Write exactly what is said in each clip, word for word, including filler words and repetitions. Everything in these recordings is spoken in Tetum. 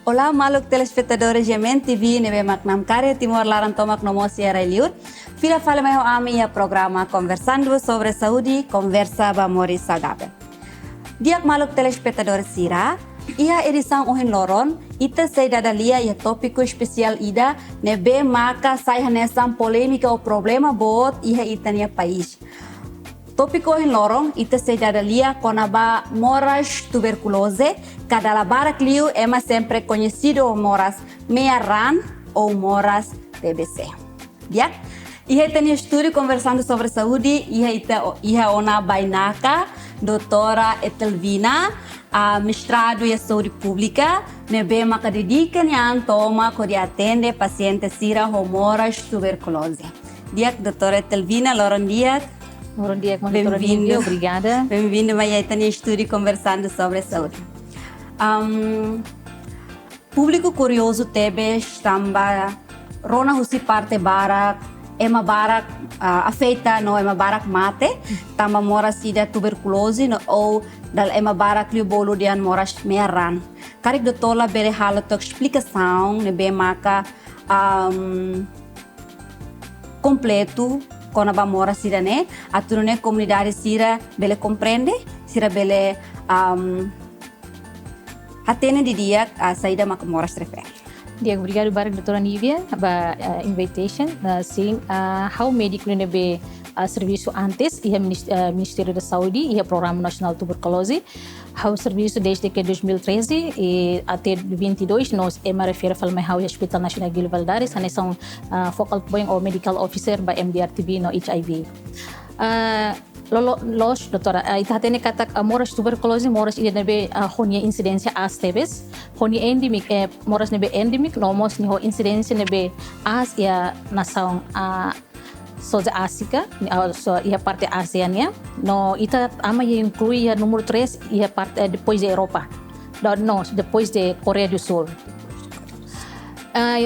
Olá, maluk telespetadores G M N T V ne'ebé mak namkari Timor laran tomak no mós iha rai-liur. Fila fali mai ho ami iha programa Conversando sobre Saúde, konversa ba moris saudavel. Di'ak maluk telespetadór sira, iha edisaun ohin loron, ita sei dada lia iha tópiku espesiál ida ne'ebé maka sai hanesan polémika ou problema boot iha ita-nia país. Tópiku ohin loron, ita sei dada lia kona-ba moras tuberkuloze, ka dala barak liu ema sempre koñesidu ho moras me'ar-raan ou moras T B C. Di'ak, iha ita-nia estúdiu Conversando sobre Saúde, iha ita, iha ona bainaka, doutora Etelvina, ah, mestradu iha saúde públika, ne'ebé maka dedika nia an tomak hodi atende pasiente sira ho moras tuberkuloze. Di'ak, doutora Etelvina, loron di'ak. Loron di'ak, mano, doutora Bem-vinda. Nívia, obrigada. Bem-vinda mai iha ita-nia estúdiu Conversando sobre Saúde. Am, públiku kuriozu tebes tanba rona husi parte barak, ema barak, ah, afeta no ema barak mate tanba moras ida tuberkuloze no ou dala ema barak liu bolu dehan moras me'ar-raan. Karik doutora bele halo took esplikasaun ne'ebé maka, am, kompletu kona-ba moras ida-ne'e, atu nune'e komunidade sira bele komprende, sira bele, am, hatene didi'ak, ah, saida maka moras refere. Di'ak, obrigadu barak, doutora Nívia, ba, ah, invitation. Ah, sin, ah, ha'u médiku ne'ebé, ah, servisu antes iha minis-, ah, Ministériu da Saúde, iha Programa Nasionál Tuberkuloze. Ha'u servisu desde ke dois mil e treze i até vinte e dois, no ema refere fali mai ha'u iha Hospital Nasionál Guido Valadares, hanesan, ah, focal point ou medical officer ba M D R T B no H I V. Ah, lo-, lo-, loos, doutora, ah, ita hatene katak, ah, moras tuberkuloze, moras ida ne'ebé, ah, ho nia insidénsia aas tebes, ho nia endemik, eh, moras ne'ebé endemik, no mós nia ho insidénsia ne'ebé aas iha nasaun, ah, soja Ázia, ah, so, iha parte Ázia nian. No ita ama iha inklui iha númeru três, iha parte, eh, depois de Europa. No, no, depois de Koreia do Sul. Ah,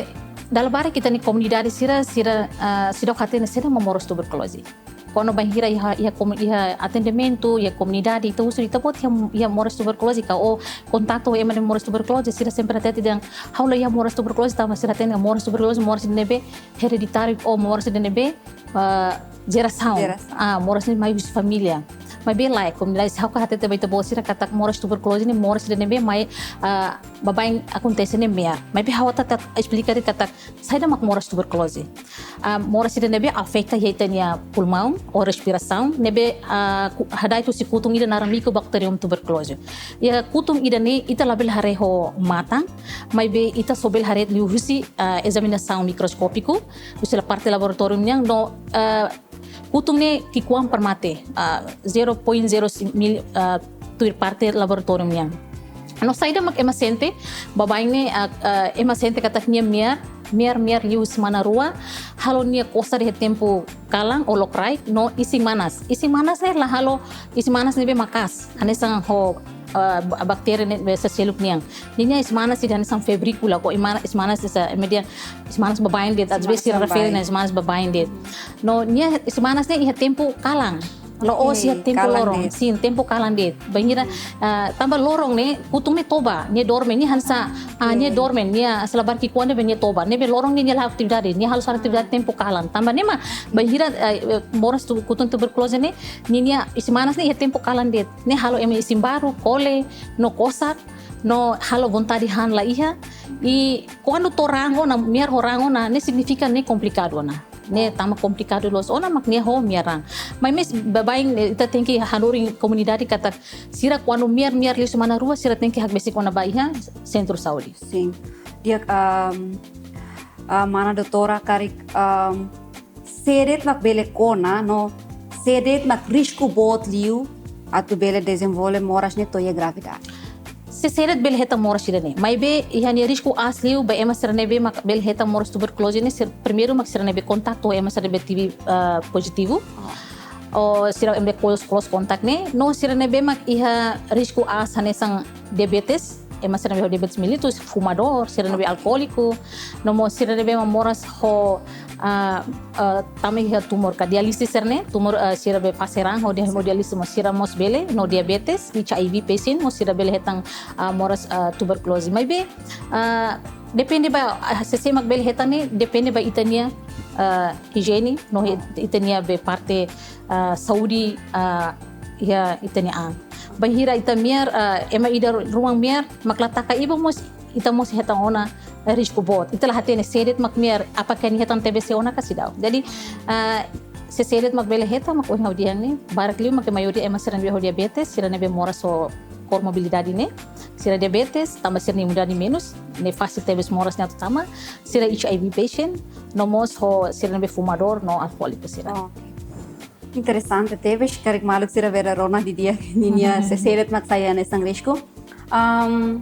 dala barak ita-nia komunidade sira, sira, ah, seidauk hatene saida mak moras tuberkuloze. Kuandu bainhira iha, iha komu-, iha atendimentu, iha komunidade, ita husu, ita-boot iha, iha moras tuberkuloze ka, ou kontaktu ema ne'ebé moras tuberkuloze, sira sempre hatete dehan ha'u la iha moras tuberkuloze, tanba sira hatene moras tuberkuloze, moras ne'ebé hereditáriu ou moras ida ne'ebé, ah, jerasaun. Jerasaun. Ah, moras ne'e mai husi família. Maibé lae, komunidade, se ha'u ka hatete ba ita-boot sira katak moras tuberkuloze ne'e moras ida ne'ebé mai, ah, baibain akontese ne'e me'ar. Maibé ha'u atu, atu esplika de'it katak saida mak moras tuberkuloze. Ah, moras ida ne'ebé afeta iha ita-nia pulmaun ou respirasaun, ne'ebé, ah, ku-, hada'et husi kutun ida naran Mycobacterium tuberculosis. Iha kutun ida-ne'e ita labele haree ho matan, maibé ita só bele haree liuhusi, ah, ezaminasaun mikroskópiku, husi la parte laboratóriu nian no, ah, kutun ne'e ki'ikoan para mate, ah, zero point zero mil, ah, tuir parte laboratóriu nian. No saida mak ema sente, baibain ne'e, ah, ah, ema sente katak nia me'ar, me'ar, me'ar liu semana rua, halo nia kosar iha tempu kalan ou lokraik, no isin-manas. Isin-manas ne'e la halo, isin-manas ne'ebé maka'as, hanesan ho, ah, ba-, baktéria ne'ebé seluk nian. Ninia isin-manas ida hanesan febríkula, ka isin-manas, isin-manas ida, ema dehan isin-manas baibain de'it, às vezes sira refere ona isin-manas baibain de'it. No nia isin-manas ne'e iha tempu kalan. La'ós iha tempu loron. Oke, kalan de'it. Sin, tempu kalan de'it. Bainhira, ah, tanba loron ne'e, kutun ne'e toba, nia dorme, nia hanesan, ah, nia dorme, nia sei la barak ki'ikoan ne'ebé nia toba. Ne'ebé loron ne'e nia la atividade, nia halo sira atividade tempu kalan. Tanba ne'e mak, bainhira, eh, eh, moras tu-, kutun tuberkuloze ne'e, ninia isin-manas ne'e iha tempu kalan de'it. Ne'e halo ema isin baruk, kole, no kosar, no halo vontade han la iha. I kuandu to'o raan ona, me'ar ho raan ona, ne'e signifika ne'e komplikadu ona. Ne'e tama komplikadu loos ona mak nia ho me'ar-raan. Maibé baibain, eh, ita tenke hanorin komunidade katak sira kuandu me'ar, me'ar liu semana rua, sira tenke hakbesik ona ba iha sentru saúde. Sin. Di'ak, am, ah, mana doutora karik, am, sé de'it mak bele kona, no sé de'it mak risku boot liu atu bele dezenvolve moras ne'e to'o iha gravidade. Sé, sé de'it bele hetan moras ida-ne'e. Maibé iha nia risku aas liu ba ema sira ne'ebé mak bele hetan moras tuberkuloze ne'e, sira, primeiru mak sira ne'ebé kontaktu ema sira ne'ebé tivi, ah, pozitivu. Ah. Ou sira ne'ebé close, close contact ne'e. No sira ne'ebé mak iha risku aas hanesan diabetes, ema sira ne'ebé ho diabetes mellitus, fumadór, sira ne'ebé alkoóliku, no mós sira ne'ebé mak moras ho, ah, ah, tama iha tumór ka diálise sira-ne'e, tumór, ah, sira be fase raan hodi hemu diálise mós sira mós bele, no diabetes, H I V patient mós sira bele hetan, ah, moras, ah, tuberkuloze. Maibé, ah, depende ba, ah, sé-sé mak bele hetan ne'e, depende ba ita-nia, ah, ijiene, no he-, ita-nia be parte, ah, saúde, ah, iha ita-nia an. Bainhira ita miyar, ah, ema ida ruma miyar, mak la taka ibun mós, ita mós hetan ona risku boot. Ita la hatene sé de'it mak miyar, apakah nia hetan T B C ona ka seidauk. Jadi, ah, sé-sé de'it mak bele hetan, mak ohin ha'u dehan ne'e, barak liu mak maioria ema sira ne'ebé ho diabetes, sira ne'ebé moras ho komorbidade ne'e, sira diabetes, tanba sira-nia imunidade menus, ne'e fasil tebes moras ne'e atu tama, sira H I V patient, no mós ho sira ne'ebé fumadór, no alkoóliku sira. Oke. Interesante tebes, karik maluk sira bele rona didi'ak ninia sé-sé de'it mak sai hanesan risku. Am,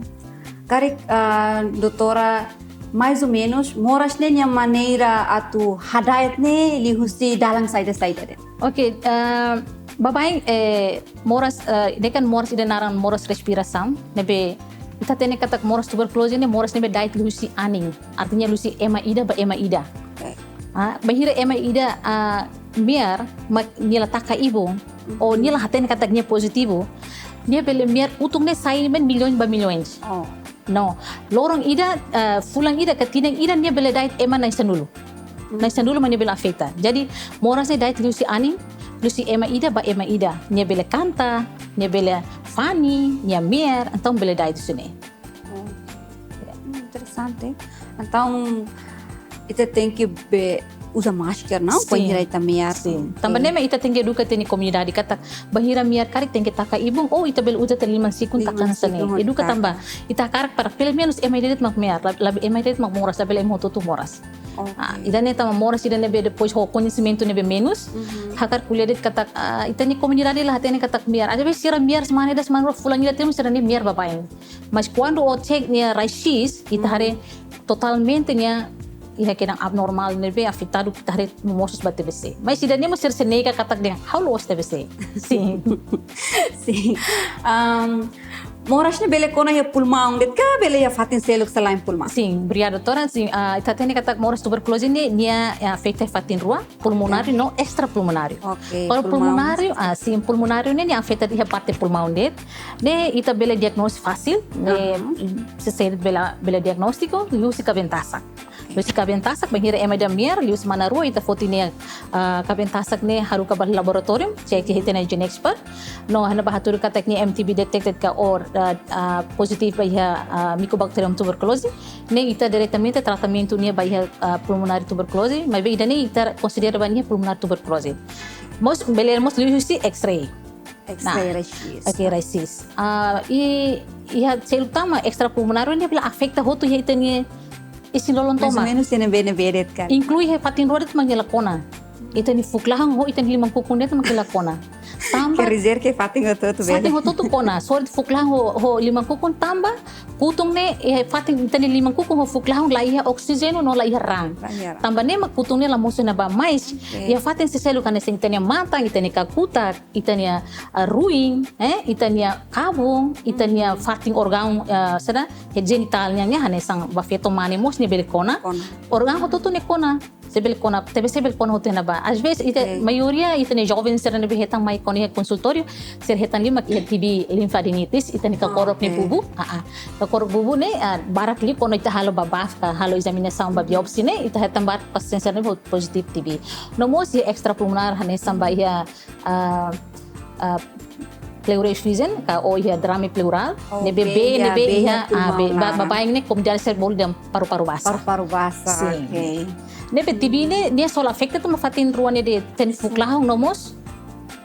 karik, ah, doutora, mais ou menus, moras ne'e nia maneira atu hada'et ne'e liuhusi dalan saida-saida de'it? Oke, ah, baibain, eh, moras, eh, ne'e kan moras ida naran moras respirasaun, ne'ebé ita hatene katak moras tuberkuloze ne'e moras ne'ebé da'et liuhusi anin, artinya liuhusi ema ida ba ema ida. Oke. Ah, bainhira ema ida, ah, miyar, mak nia la taka ibun, ou nia la hatene katak nia pozitivu, nia bele miyar utun ne'e sai ben milhões ba milhões. Oh. No, loron ida, ah, fulan ida ka tinan ida nia bele da'et ema na'in-sanulu. Hmm. Na'in-sanulu mak nia bele afeta. Jadi, moras ne'e da'et liuhusi anin, liuhusi ema ida ba ema ida. Nia bele kanta, nia bele fani, nia miyar, entaun bele da'et husi ne'e. Oh. Hmm, interesante. Entaun, ita tenke be uza masker, não? Sin. Bainhira ita miyar. Sin. Tanba ne'e mak ita tenke eduka ita-nia komunidade katak bainhira miyar karik tenke taka ibun, ou ita bele uza tiha liman-sikun taka hanesan ne'e. Liman-sikun. Eduka taka. Tanba ita hakarak para pelumenus ema ida de'it mak miyar, la, la ema ida de'it mak moras, labele ema hotu-hotu moras. Oke. Ah, ida-ne'e tanba moras ida ne'ebé depois ho koñesimentu ne'ebé menus. Mhm. Hakarak ko'alia de'it katak, ah, ita-nia komunidade la hatene katak miyar. Às vezes sira miyar semana ida, semana rua, fulan ida tiha sira-nia miyar baibain. Mas kuandu ó cek nia raisis, ita haree totalmente nia, iha keadaan abnormál ne'ebé afetadu, ita haree mosu ba T B C. Mas ida-ne'e mós sira sei nega katak dehan ha'u la'ós T B C. Sin. Sin. Am, moras ne'e bele kona iha pulmaun de'it ka bele iha fatin seluk selain pulmaun? Sin, obrigada, doutora. Sin, ah, ita hatene katak moras tuberkuloze ne'e nia, eh, afeta fatin rua, pulmonáriu no extrapulmonáriu. Oke, pulmaun. Para pulmonáriu, ah, sin, pulmonáriu ne'e nia afeta iha parte pulmaun de'it. Ne'e ita bele diagnóstiku fasil, ne'e, aham, sé-sé de'it bele, bele diagnóstiku, liuhusi kaben-tasak. Liuhusi kaben-tasak, bainhira ema ida miyar, liu semana rua ita foti nia, ah, kaben-tasak ne'e haruka ba laboratóriu, cek iha ita-nia GeneXpert. No, hanesan bá hatudu katak nia M T B detected ka ou, ah, ah, positif ba iha, ah, Mycobacterium tuberculosis. Ne'e ita diretamente tratamentu nia ba iha, ah, pulmonary tuberculosis, maibé ida-ne'e ita konsidera ba nia pulmonary tuberculosis. Mós, bele mós liuhusi X-ray. X-ray. Nah, raisis. Oke, raisis. Ah, i, iha seluk tama extrapulmonáriu ne'e bele afeta hotu iha ita-nia isin-lolon tomak. Mais ou menus iha ne'ebé-ne'ebé de'it kan? Inklui iha fatin rua de'it mak nia la kona. Ita-nia fuuk-lahun ho ita-nia liman-kukun de'it mak nia la kona. Tanba quer dizer que fatin hotu-hotu bele? Fatin hotu-hotu kona. Só de'it fuuk-lahun ho, ho liman-kukun tanba kutun ne'e, eh, fatin ita-nia liman-kukun ho fuuk-lahun la iha oksijéniu no la iha raan. La iha raan. Tanba ne'e mak kutun ne'e la mosu iha ne'ebá, mais, oke, iha fatin seluk hanesan ita-nia matan, ita-nia kakutak, ita-nia, ah, ruin, eh, ita-nia kabun, ita-nia, hmm, fatin órgaun, ah, saida, eh, jenitál nian, hanesan ba feto mane mós nia bele kona. Kona. Órgaun hotu-hotu ne'e kona. Sé bele kona, T B C bele kona hotu iha ne'ebá. Às vezes, ita, oke, maioria ita-nia joven sira ne'ebé hetan mai kona iha konsultóriu, sira hetan liu mak iha T B linfadenitis, ita-nia kakorok nia, oke, bubu. Ah, ah. Kakorok bubu ne'e, ah, barak liu kuandu ita halo ba baf, ah, halo ezaminasaun ba, mhm, biopsia ne'e, ita hetan barak pasiente sira ne'e ho pozitif T B. No mós iha extrapulmonar hanesan ba iha, ah, ah, pleuroeffusion, ka ou iha derrame pleural, oh, ne'ebé bee, bee, ya, ne'ebé bee iha, iha, ah, pulmaun, bee, ba, laran, baibain ne'e komunidade sira bolu dehan paru-paru basah. Paru-paru basah, sin, oke. Ne'ebé T B ne'e, nia só la afeta tanba fatin rua ne'e de'it, ita-nia fuuk-lahun no mós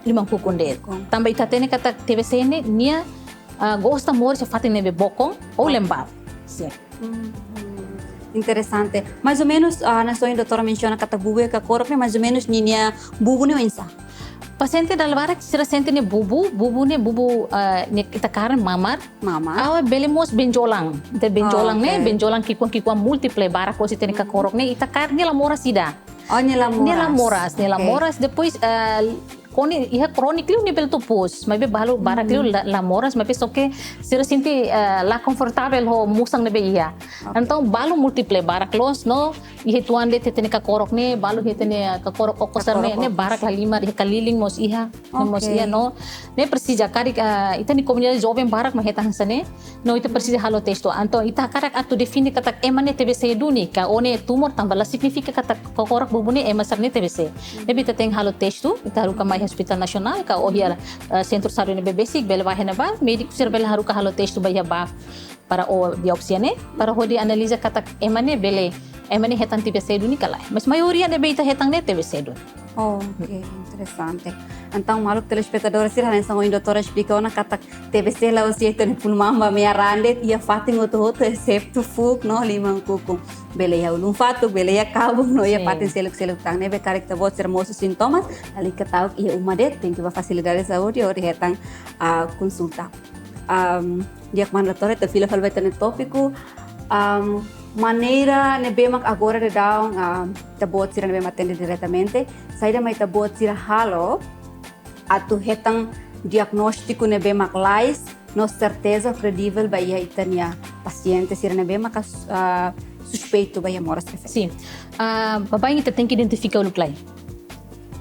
liman-kukun de'it. Kukun. Tanba ita hatene katak T B C ne'e, nia, ah, gosta moris iha fatin ne'ebé bokon ou, oh, lembab. Sin. Hmm, interesante. Mais ou menus, ah, hanesan ohin doutora mensiona katak bubu iha kakorok ne'e, mais ou menus ninia bubu ne'e oinsá? Pasiente dala barak sira sente nia bubu, bubu ne'e bubu, ah, ne'e ita kaer mamar. Mamar. Ou bele mós benjolan. Ita benjolan ne'e, oke, benjolan ki'ikoan-ki'ikoan múltiplu barak loos iha ita-nia, mhm, kakorok ne'e, ita kaer nia la moras ida. Oh, nia la moras. Nia la moras, nia la, oke, moras. Depois, ah, kuandu iha króniku liu nia bele to'o pós. Maibé balu barak liu, mhm, la, la moras, maibé só ke sira sente, eh, la konfortavel ho musan ne'ebé iha. Oke. Entaun balu múltiplu barak loos no iha uitoan de'it hatene kakorok ne'e, balu hatene kakorok okos sira-ne'e, Kakorok ne'e okos. barak lahalimar, iha Kalilin mós iha, ne'e mós Oke. iha no. Ne'e presiza karik, ah, ita-nia komunidade joven barak mak hetan hanesan ne'e, no ita presiza halo testu. Entaun ita hakarak atu define katak ema ne'e T B C duni, ka ó-nia tumór tanba la signifika katak kakorok bubu ne'e ema sira-ne'e T B C. Ne'ebé ita tenke halo testu, ita haruka mai Hospital Nasionál, ka ó iha, eh, sentru saúde ne'ebé besik, bele bá iha ne'ebá, médiku sira bele haruka halo testu ba iha baf para ó biópsia ne'e, para hodi analiza katak ema ne'e bele, ema ne'e hetan T B C duni ka lae. Mas maioria ne'ebé ita hetan ne'e T B C duni. Oh, oke, interesante. Entaun, maluk telespetadór sira, hanesan ohin doutora esplika ona katak T B C la'ós iha ita-nia pulmán ba mean raan de'it, iha fatin hotu-hotu, exetu fuuk no liman kukun. Bele iha ulun fatuk, bele iha kabun, no iha Sin. fatin seluk-seluk tan. Ne'ebé karik ita-boot sira mosu sintomas, lalika ta'uk iha uma de'it, tenke bá fasilidade saúde, hodi hetan, ah, konsulta. Am, di'ak mana doutora, ita fila fali ba ita-nia tópiku, am, maneira ne'ebé mak agora daudaun, am, ita-boot sira ne'ebé mak atende diretamente, saida mak ita-boot sira halo atu hetan diagnóstiku ne'ebé mak lalais, no serteza kredivel ba iha ita-nia pasiente sira ne'ebé maka, ah, suspeitu ba iha moras refere. Sin. Ah, baibain ita tenke identifika uluk lai.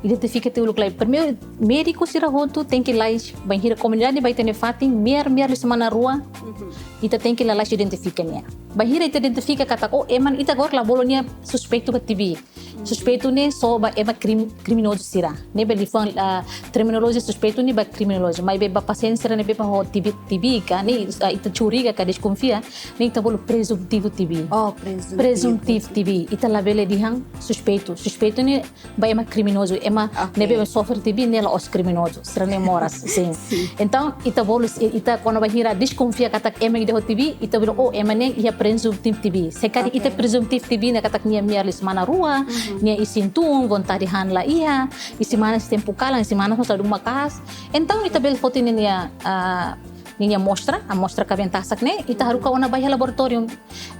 Identifika tiha uluk lai. Primeiru, médiku sira hotu tenke lalais, bainhira komunidade bá iha ita-nia fatin, mear, mear liu semana rua, Mhm. ita tenke lalais identifika nia. Bainhira ita identifika katak, oh, ema ne'e ita agora la bolu nia suspeitu ba T B. Suspeitu ne'e só ba ema krim-, kriminozu sira. Ne'ebé liafuan, ah, terminolojia suspeitu ne'e ba kriminozu. Maibé ba pasiente sira ne'ebé mak ho T B, T B ka, ne'e, ah, ita curiga ka deskonfia, ne'e ita bolu prezuntivu T B. Oh, prezuntivu. Prezuntivu T B. Ita labele dehan suspeitu. Suspeitu ne'e ba ema kriminozu, ema Oke. ne'ebé sofre T B ne'e la'ós kriminozu, sira-ne'e moras, sin. Sin. Entaun, ita bolu, ita kuandu bainhira deskonfia katak ema ida ho T B, ita bolu, oh, ema ne'e iha prezuntivu T B. Se karik Oke. ita prezuntivu T B ne'e katak nia mear liu semana rua, Mhm. nia isin tun, vontade han la iha, isin manas tempu kalan, isin manas mós ladún maka'as. Entaun, ita bele foti ninia, ah, ninia amostra, amostra kaben-tasak ne'e, ita haruka ona ba iha laboratóriu.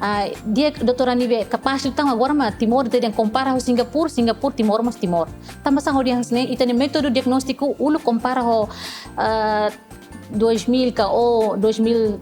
Ah, di'ak doutora Nive, kapás liután agora mak Timor, ita dehan kompara ho Singapura, Singapura, Timor mós Timor. Tanba sá ha'u dehan hanesan ne'e, ita-nia métodu diagnóstiku uluk kompara ho, ah, dois mil ka ou dois mil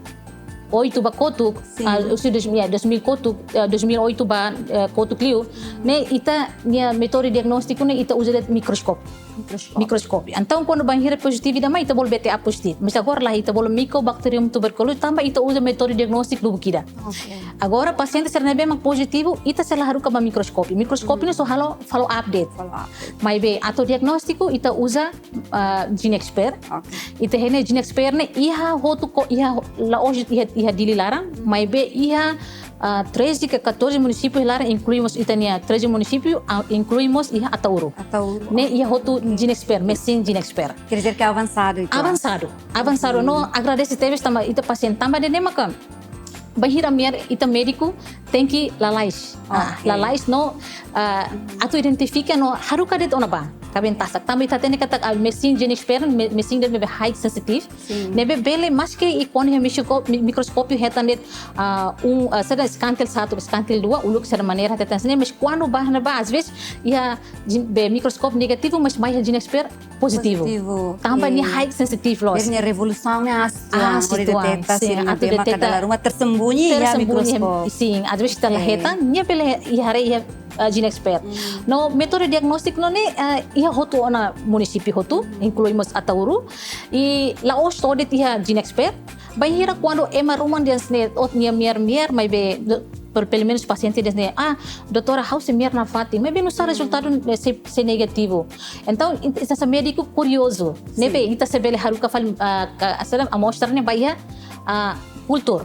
oito ba kotuk, Sin. ah, husi dois mil, ya, dois mil kotuk, ah, dois mil oito ba, eh, kotuk liu, ne'e ita-nia métodu diagnóstiku ne'e ita uza de'it mikroskópiu. Mikroskópiu. Mikroskópiu. Entaun, kuandu bainhira pozitivu ida mai, ita bolu B T A pozitivu. Mas agora lae, ita bolu Mycobacterium tuberculosis, tanba ita uza métodu diagnóstiku lubuk ida. Oke. Agora, pasiente sira ne'ebé mak pozitivu, ita sei la haruka ba mikroskópiu. Mikroskópiu Mhm. ne'e só halo follow up de'it. Follow up de'it. Maibé, atu diagnóstiku, ita uza, ah, GeneXpert. Oke. Ita hatene GeneXpert ne'e iha hotu ko-, iha ho-, la'ós iha, iha Dili laran, Mhm. maibé iha ah, treze ka catorze munisípiu laran, inklui mós ita-nia treze munisípiu, ah, inklui mós iha Ataúru. Ataúru. Ne'e iha hotu GeneXpert, mesin GeneXpert. Quer dizer que é avançado, então. Avansadu, avansadu. Uhum. No agradese tebes tanba ita pasiente tanba ne'e maka bainhira mear ita médiku tenke lalais. Ah, Oke. lalais no, ah, Uhum. atu identifika no haruka de'it ona ba kaben-tasak. Tanba ita hatene katak, ah, mesin GeneXpert, me-, mesin de'it ne'ebé high sensitive. Sin. Ne'ebé bele, maski i kuandu iha mikroskóp-, mi-, mikroskópiu hetan de'it, ah, um, ah, saida, eskantel satu, eskantel dua, uluk sira maneira hetan hanesan ne'e, mas kuandu ba ne'ebá, às vezes, iha gene-, be mikroskópiu negativu, mas mai iha GeneXpert pozitivu. Pozitivu. Tanba Oke. nia high sensitive loos. Nia rezolusaun ne'e aas, Ah, uitoan, hodi situasaun. deteta Sin, sira atu ne'ebé maka deteta. dala ruma tersembunyi iha Tersembunyi, mikroskópiu. sin, às vezes ita la Oke. hetan, nia bele iha haree iha ah, GeneXpert. Hmm. No métodu diagnóstiku ne'e, ah, iha hotu ona munisípiu hotu, Hmm. inklui mós Ataúru. I la'ós to'o de'it iha GeneXpert. Bainhira kuandu ema ruma dehan hanesan ne'e, oh, nia mear-mear, maibé, do-, pel-, pelumenus pasiente dehan hanesan ne'e, ah, doutora, ha'u sei mear nafatin. Maibé nu'usá Hmm. rezultadu, eh, sei, sei negativu. Entaun, in-, ita hanesan médiku kuriozu. Sin. Ne'ebé, ita sei bele haruka fali, ah, ka, hanesan amostra ne'e ba iha, ah, kultur.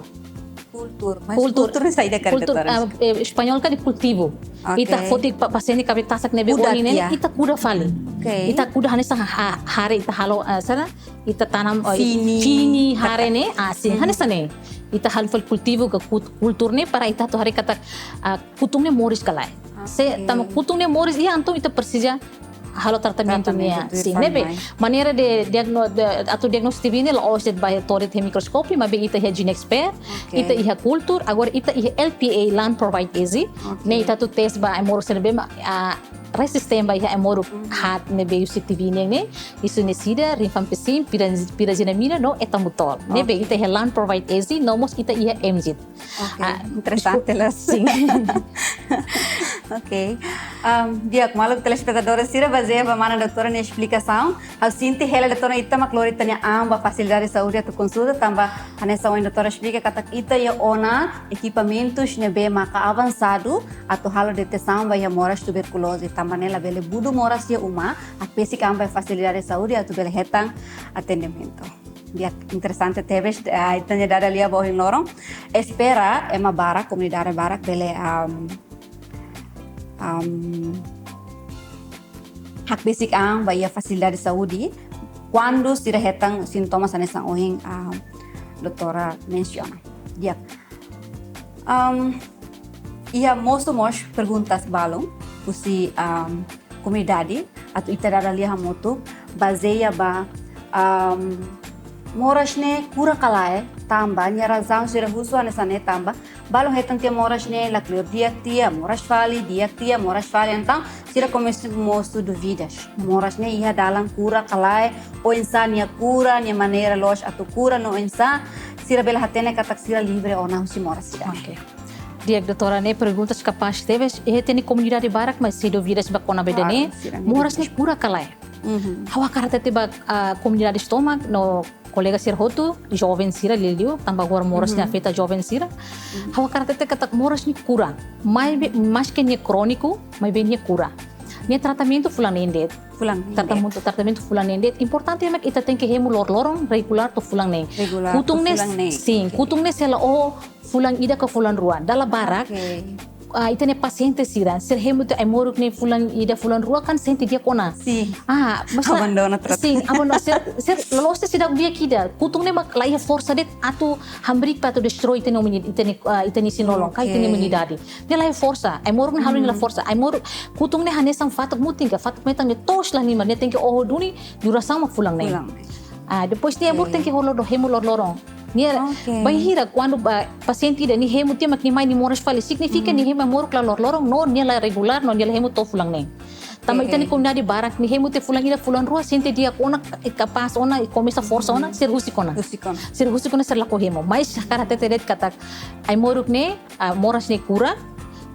Kultur. Mas Kultur. kultur ne'e saida karik Kultur, doutora? ah, eh, Español karik kultivu. Oke. Ita foti pa-, pasiente kaben-tasak ne'ebé Kuda ohin ne'e, tiha. ita kuda fali. Oke. Ita kuda hanesan ha-, haree ita halo, ah, saida, ita tanam, ah, Fini. fini, haree ne'e, ah, sin, Hmm. hanesan ne'e. Ita halo fali kultivu ka kut-, kultur ne'e para ita atu haree katak, ah, kutun ne'e moris ka lae. Se Oke. tanba kutun ne'e moris, iha entaun ita presiza halo tratamentu Tratamentu nian. tuir Sin, fali ne'ebé mai. maneira de diagno-, de, atu diagnóstiku ne'e la'ós de'it ba to'o de'it iha mikroskópiu, maibé ita iha GeneXpert, Oke. ita iha kultur, agora ita iha L P A, Land Provide Easy. Oke. Ne'e ita atu teste ba ai-moruk sira ne'ebé mak, ah, rezistente ba iha ai-moruk Mhm. haat ne'ebé husi T B ne'e, ne'e, isoniazid, rifampicin, pira-, pyrazinamida, no ethambutol. Ne'ebé Oke. ita iha Land Provide Easy, no mós ita iha M G. Oke, Ah, interesante, deskulpa. Las. Sin. Ok. Um, di'ak, maluk telespetadór sira, bazeia ba mana doutora nia esplikasaun, ha'u sente hela doutora, ita mak lori ita-nia an ba fasilidade saúde atu konsulta, tanba hanesan ohin doutora esplika katak ita iha ona ekipamentus ne'ebé maka avansadu atu halo detesaun ba iha moras tuberkuloze, tanba ne'e labele budu moras iha uma, hakbesik an ba fasilidade saúde atu bele hetan atendimentu. Di'ak, interesante tebes, ah, ita-nia dada lia ba ohin loron. Espera ema barak, komunidade barak bele, um, um, hakbesik an ba iha fasilidade saúde kuandu sira hetan sintomas hanesan ohin, um, doutora mensiona. Di'ak. Um, iha mosu mós perguntas balun husi, um, komunidade atu ita dada lia hamutuk, bazeia ba, um, moras ne'e kura ka lae, tanba nia razaun sira husu hanesan ne'e, tanba balun hetan tiha moras ne'e, la kleur di'ak tiha, moras fali, di'ak tiha, moras fali. Entaun sira komesa mosu dúvidas. Moras ne'e iha dalan kura ka lae, oinsá nia kura, nia maneira loos atu kura no oinsá sira bele hatene katak sira livre ona husi moras ida. Ok. Di'ak, doutora, ne'e perguntas kapás tebes, iha ita-nia komunidade barak mak sei dúvidas ba kona-ba ida-ne'e. Klaru, sira-nia dúvidas. Moras ne'e kura ka lae? Mhm. Ha'u hakarak hatete ba, ah, komunidade sira tomak no kolega sira hotu, joven sira liuliu, tanba agora moras ne'e, mhm, afeta joven sira. Mhm. Ha'u hakarak hatete katak moras ne'e kura. Maibé, maske nia króniku, maibé nia kura. Nia tratamentu fulan neen de'it. Fulan neen de'it. Tratamentu, tratamentu fulan neen de'it. Importante mak ita tenke hemu loroloron, regulár to'o fulan neen. Regulár to'o fulan neen. Kutun ne'e, sin, ok, kutun ne'e sei la'o fulan ida ka fulan rua. Dala barak, ok, ah, ita-nia pasiente sira, sira hemu tiha ai-moruk ne'e fulan ida fulan rua kan sente di'ak ona. Sin. Ah, mas la, abandona tratamentu. Sin, abandona. Sira, sira loloos seidauk di'ak ida. Kutun ne'e mak la iha forsa de'it atu hamriik ba atu destrói ita-nia imuni-, ita-nia, ah, ita-nia isin-lolon, ka ita-nia, ok, imunidade. Nia la iha forsa. Ai-moruk ne'e halo nia la, hmm, forsa. Ai-moruk, kutun ne'e hanesan fatuk mutin ka, fatuk metan ne'e toos la nima, nia tenke oho duni, durasaun mak fulan neen. Fulan neen. Ah, depois nia, ok, ai-moruk tenke halo do hemu loroloron. Nia, ok, bainhira kuandu ba pasiente ida nia hemu tiha mak nia mai nia moras fali, signifika, hmm, nia hemu ai-moruk la loroloron, no nia la regulár, no nia la hemu to'o fulan neen. Tanba, ok, ita-nia komunidade barak nia hemu tiha fulan ida fulan rua sente di'ak ona, eh, kapás ona, i komesa forsa ona, hmm, sira husik ona. Husik ona. Sira husik ona, sira lakohi hemu. Mas hakarak hatete de'it katak ai-moruk ne'e, ah, moras ne'e kura,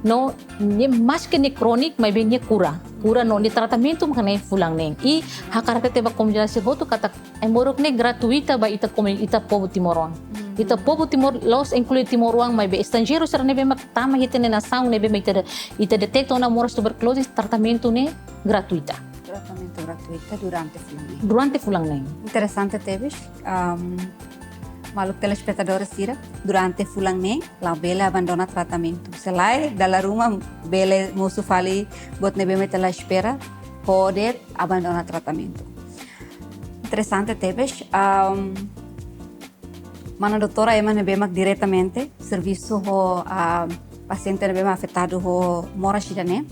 no nia maske nia króniku, maibé nia kura. Kura no nia tratamentu mak ne'e fulan neen. I hakarak hatete ba komunidade sira hotu katak ai-moruk ne'e gratuita ba ita komu-, ita povu timoroan. Mhm. Ita povu Timor, la'ós inklui timoroan, maibé estranjeiru sira ne'ebé mak tama iha ita-nia nasaun ne'ebé mak ita de-, ita deteta ona moras tuberkuloze, tratamentu ne'e gratuita. Tratamentu gratuita durante fulan neen. Durante fulan neen. Interesante tebes. Am, maluk telespetadór sira, durante fulan neen labele abandona tratamentu. Se lae, dala ruma bele mosu fali buat ne'ebé mak ita la espera, hodi abandona tratamentu. Interesante tebes. Am, mana doutora, ema ne'ebé mak diretamente servisu ho, ah, pasiente ne'ebé mak afetadu ho moras ida-ne'e.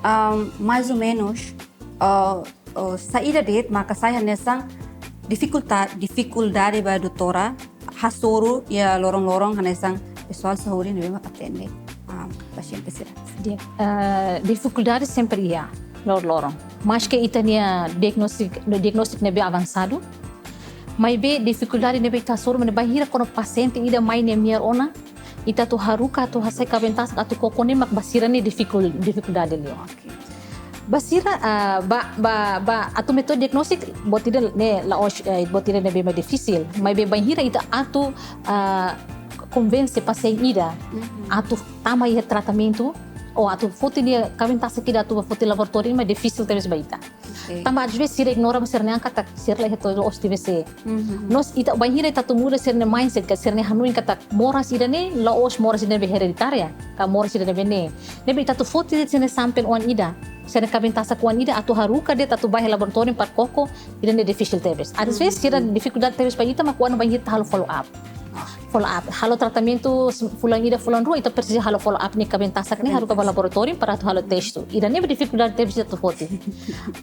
Am, mais ou menos, ah, ah, saida de'it maka sai hanesan difikulta-, difikuldade ba doutora hasoru iha loron-loron hanesan pesoál saúde ne'ebé mak atende, ah, pasiente sira? Di'ak, ah, difikuldade sempre iha loron-loron. Maske ita-nia diagnóstiku, diagnóstiku ne'ebé avansadu, maibé difikuldade ne'ebé ita hasoru, maibé bainhira kuandu pasiente ida mai nia miar ona, ita atu haruka atu hasai kaben-tasak atu koko ne'e mak ba sira ne'e difikul-, difikuldade liu. Ok. Ba sira, ah, ba, ba, ba atu métodu diagnóstiku, buat ida ne'e la'ós, eh, buat ida ne'ebé mak difisil. Maibé bainhira ita atu, ah, konvense pasiente ida, mhm, atu tama iha tratamentu, ou atu foti nia kaben-tasak ida atu ba foti laboratóriu, mak difisil tebes ba ita. Ok. Tanba às vezes sira ignora, mas sira-nia an katak sira la iha to'os T B C. Mhm. Nos ita, bainhira ita atu muda sira-nia mindset ka sira-nia hanoin katak moras ida-ne'e la'ós moras ida ne'ebé hereditária, ka moras ida ne'ebé ne'e. Ne'ebé ita atu foti sira-nia sampel oan ida, sira-nia kaben-tasak oan ida, atu haruka de'it atu ba iha laboratóriu para koko, ida-ne'e difisil tebes. Às vezes, mhm, sira difikuldade tebes ba ita mak kuandu bainhira ita halo follow up. Follow up. Halo tratamentu se-, fulan ida, fulan rua, ita presiza halo follow up nia kaben-tasak ne'e, haruka ba laboratóriu para atu halo teste. Ida-ne'e difikuldade tebes atu foti.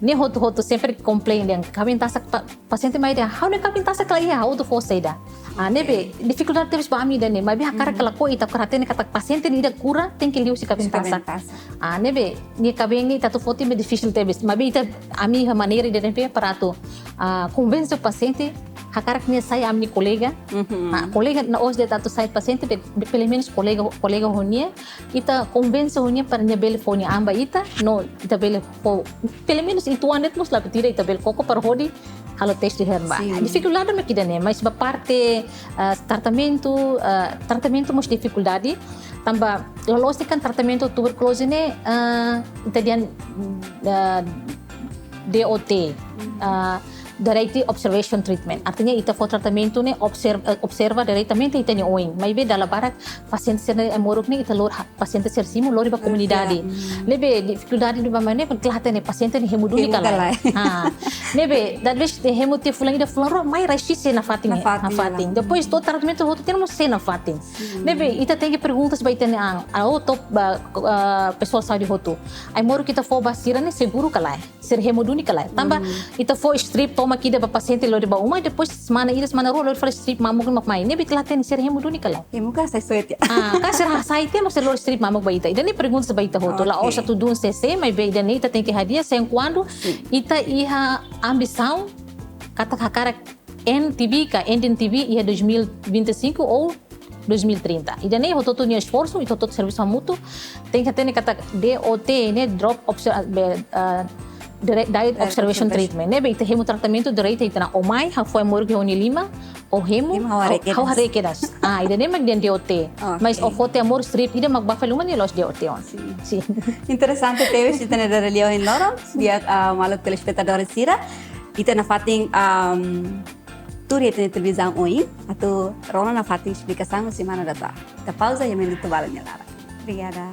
Ne'e hotu-hotu sempre complain dehan kaben-tasak pa-, pasiente mai dehan, ha'u-nia kaben-tasak la iha, ha'u atu fó saida. Ah, ne'ebé, ok, difikuldade tebes ba ami ida-ne'e, maibé hakarak, mhm, ka lakohi, ita hakarak hatene katak pasiente ida kura tenke liu husi kaben-tasak. Kaben-tasak. Ah, ne'ebé, nia kaben ne'e ita atu foti mak difisil tebes. Maibé ita, ami iha maneira ida ne'ebé para atu, ah, konvense pasiente hakarak nia sai ami-nia kolega. Ah, kolega la'ós de'it atu sai pasiente, pe-, pelumenus kolega, kolega ho nia, ita konvense ho nia para nia bele fó nia an ba ita, no ita bele fó, pelumenus ituan de'it mós la buat ida, ita bele koko para hodi halo teste iha ne'ebá. Difikuldade mak ida-ne'e, mas ba parte, ah, tratamentu, ah, tratamentu mós difikuldade, tanba loloos ne'e kan tratamentu tuberkuloze ne'e, ah, ita dehan, ah, D O T, ah, Direct Observation Treatment. Artinya ita fó tratamentu ne'e observ-, eh, observa diretamente iha ita-nia oin. Maibé dala barak pasiente sira ne'e ai-moruk ne'e ita lori ha-, pasiente sira simu lori ba komunidade. Ne'ebé difikuldade ida ba ne'e, klaru, ne'e pasiente ne'e hemu duni ka lae. Ah. Ne'ebé, às vezes hemu tiha fulan ida fulan rua, mai rai sei nafatin, nafatin. Depois to'o tratamentu hotu tiha mós sei nafatin. Ne'ebé, ita tenke pergunta ba ita-nia an, ah, hotu ba, ah, pesoál saúde hotu. Ai-moruk ita fó ba sira ne'e seguru ka lae? Sira hemu duni ka lae? Tanba ita fó strep tomak ida ba pasiente lori ba uma, depois semana ida, semana rua lori fali strep mamuk mak mai. Ne'ebé ita la hatene sira hemu duni ka lae? Hemu ka sai soe tiha. Ah, ka sira hasai tiha, mas sira lori strep mamuk ba ita. Ida-ne'e pergunta ba ita hotu. La'ós atu duun sé-sé, maibé ida-ne'e ita tenke hadi'a, se kuandu ita iha ambisaun katak hakarak end T B ka ending T B iha dois mil e vinte e cinco ou dois mil e trinta. Ida-ne'e hotu-hotu nia esforsu, ita hotu-hotu servisu hamutuk, tenke hatene katak D O T ne'e drop obser-, be, ah, dire-, direct observation treatment. Ne'ebé ita hemu tratamentu direta ita-nia oin mai, ha'u fó ai-moruk iha ó-nia liman, ó hemu, ha'u haree kedas. Ah, ida-ne'e mak dehan D O T. Mas ó fó tiha ai-moruk strep ida mak bá fali uma ne'e la'ós D O T ona. Interesante tebes ita-nia dada-lia ohin loron, di'ak, ah, maluk telespetadór sira. Ita nafatin, am, tuir ita-nia televizaun oin, atu rona nafatin esplikasaun husi mana doutora. Ita pauza, ita mai hamutuk ita-nia laran. Obrigada.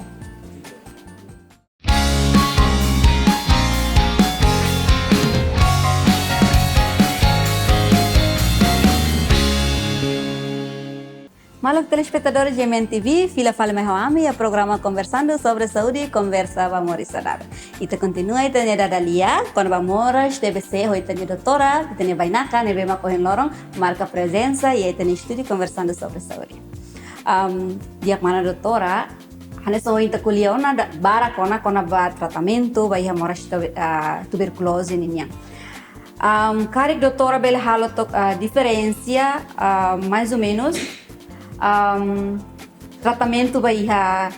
Maluk telespetadór G M N T V, fila fali mai ho ami iha programa Conversando sobre Saúde, konversa ba moris saudavel. Ita kontinua ita-nia dada-lia kona-ba moras T B C ho ita-nia doutora, ita-nia bainaka ne'ebé mak ohin loron marka prezensa iha ita-nia estúdiu Conversando sobre Saúde. Am, di'ak mana doutora, hanesan ohin ita ko'alia ona da-, barak ona kona-ba tratamentu ba iha moras tube-, ah, tuberkuloze ninian. Am, karik doutora bele halo took, ah, diferensa, ah, mais ou menus, am, tratamentu ba iha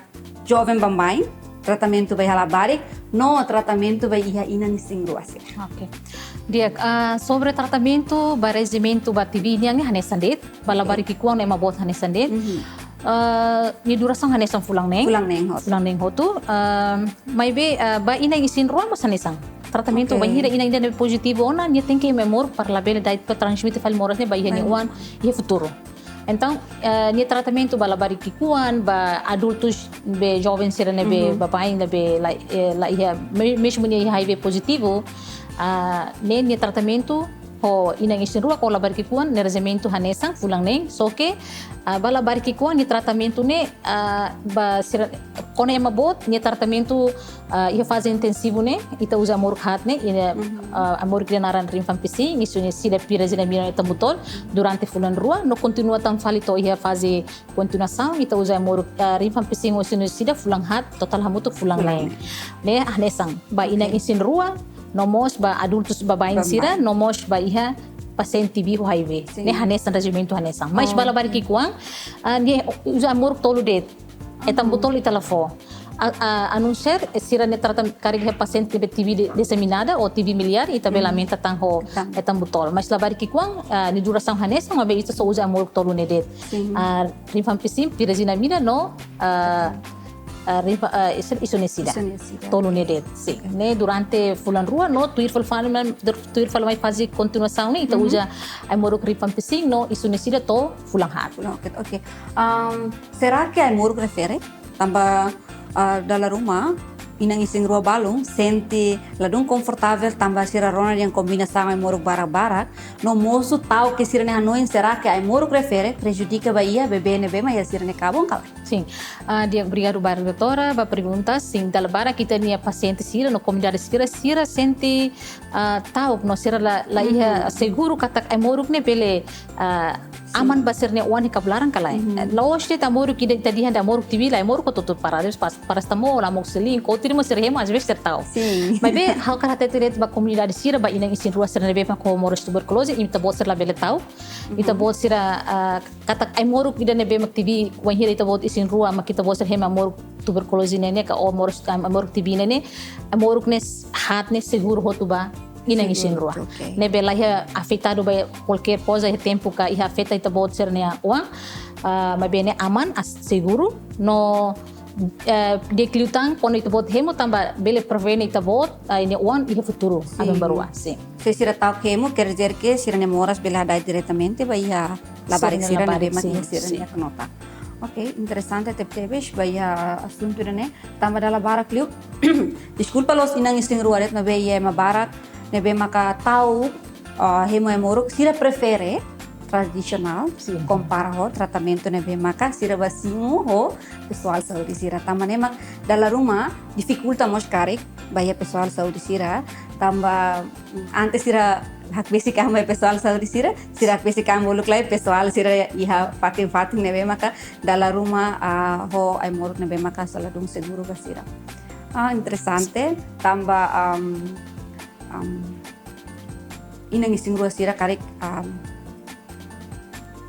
joven baibain, tratamentu ba iha labarik, no tratamentu ba iha inan isin-rua sira. Oke. Di'ak, ah, sobre tratamentu ba rejimentu ba T B nian ne'e hanesan de'it, ba labarik ki'ikoan no ema boot hanesan de'it. Ah, nia durasaun hanesan fulan neen. Fulan neen hotu. Fulan neen hotu. Ah, maibé, ah, ba inan isin-rua mós hanesan. Tratamentu bainhira inan ida ne'e pozitivu ona, nia tenke ai-moruk para labele da'et ka transmite fali moras ne'e ba iha nia oan iha futuru. Entaun, ah, nia tratamentu ba labarik ki'ikoan, ba adultus be joven sira ne'ebé baibain ne'ebé la, eh, la iha, me-, mezmu nia iha H I V pozitivu, ah, ne'e nia tratamentu ho inan isin-rua ka labarik ki'ikoan ne'e rejimentu hanesan fulan neen, só ke, ah, ba labarik ki'ikoan nia tratamentu ne'e, ah, ba sira kona ema boot nia tratamentu, ah, iha faze intensivu ne'e, ita uza ai-moruk haat ne'e, ida, ah, ai-moruk ida naran rifampicin, isu-nia sida pyrizinamida no ethambutol durante fulan rua, no kontinua tan fali to'o iha faze kontinuasaun, ita uza ai-moruk, ah, rifampicin ho isu-nia sida fulan haat, totál hamutuk fulan neen. Ne'e hanesan ba inan isin-rua, no mós ba adultus baibain sira, no mós ba iha pasiente T B ho H I V. Ne'e hanesan rejimentu hanesan. Mas ba labarik ki'ikoan, ah, nia uza ai-moruk tolu de'it. Ethambutol ita la fó. A, a, a não ser, eh, sira ne'e trata karik iha pasiente T B de-, diseminada ou T B miliar, ita bele aumenta tan ho ethambutol. Mas labarik ki'ikoan, ah, nia durasaun hanesan, maibé ita só uza ai-moruk tolu ne'e de'it. Ah, rifampicin, pyrizinamida no, ah, ah, rifa-, ah, isu-, isoniazida. Isoniazida. Tolu ne'e de'it, sin. Ne'e durante fulan rua, no tuir fali fali mai, tuir fali mai faze kontinuasaun ne'e, ita uza ai-moruk rifampicin no isoniazida to'o fulan haat. Fulan haat, oke. Am, será que ai-moruk refere? Tanba, ah, dala ruma, inan isin-rua balun sente ladún konfortavel tanba sira rona dehan kombinasaun ai-moruk barak-barak, no mosu ta'uk sira-nia hanoin, será que ai-moruk refere prejudika ba iha bebé ne'ebé mak iha sira-nia kabun ka lae? Sin. Ah, di'ak, obrigadu barak, doutora, ba pergunta. Sin, dala barak ita-nia pasiente sira no komunidade sira, sira sente, ah, ta'uk no sira la, la iha seguru katak ai-moruk ne'e bele, ah, aman ba sira-nia oan iha kabupaten ka lae. Eh, la'ós de'it ai-moruk ida ita dehan de'it ai-moruk T B, lae, ai-moruk hotu-hotu para, depois pas-, parasetamol, amoxicilin, kau tiri mo sira hemu, às vezes sira ta'uk. Sin. Maibé ha'u hakarak hatete de'it ba komunidade sira, ba inan isin-rua sira ne'ebé mak ho moras tuberkuloze, ita-boot sira labele ta'uk. Ita-boot sira, ah, katak ai-moruk ida ne'ebé mak T B, wainhira ita-boot isin-rua mak ita-boot sira hemu ai-moruk tuberkuloze ne'e ne'e ka, ou moras, ah, ai-moruk T B ne'e ne'e, ai-moruk ne'e s-, haat ne'e seguru hotu ba inan isin-rua. Seguru hotu, oke. Ne'ebé la iha afetadu ba kualkér koza iha tempu ka iha afeta ita-boot sira-nia oan, ah, maibé ne'e aman, ah, seguru, no, eh, di'ak liután kuandu ita-boot hemu tanba bele prevene ita-boot, ah, nia oan iha futuru, sin, aban-bainrua, sin. Se sira ta'uk hemu, quer dizer que sira-nia moras bele hada'et diretamente ba iha labarik sira-nia, labarik, ne'ebé mak, sin, iha sira-nia, sin, knotak. Oke, interesante tebetebes ba iha asuntu ida-ne'e. Tanba dala barak liu, deskulpa, la'ós inan isin-rua de'it, maibé iha ema barak ne'ebé maka ta'uk, ah, hemu ai-moruk, sira prefere tradisionál, sin, kompara ho tratamentu ne'ebé maka sira bá simu ho pesoál saúde sira. Tanba ne'e mak dala ruma difikulta mós karik ba iha pesoál saúde sira, tanba, mm, antes sira hakbesik an ba iha pesoál saúde sira, sira hakbesik an ba uluk lai pesoál sira iha fatin-fatin ne'ebé maka dala ruma, ah, ho ai-moruk ne'ebé maka sala dún seguru ba sira. Ah, interesante. Tanba, am, am, inan isin-rua sira karik, am,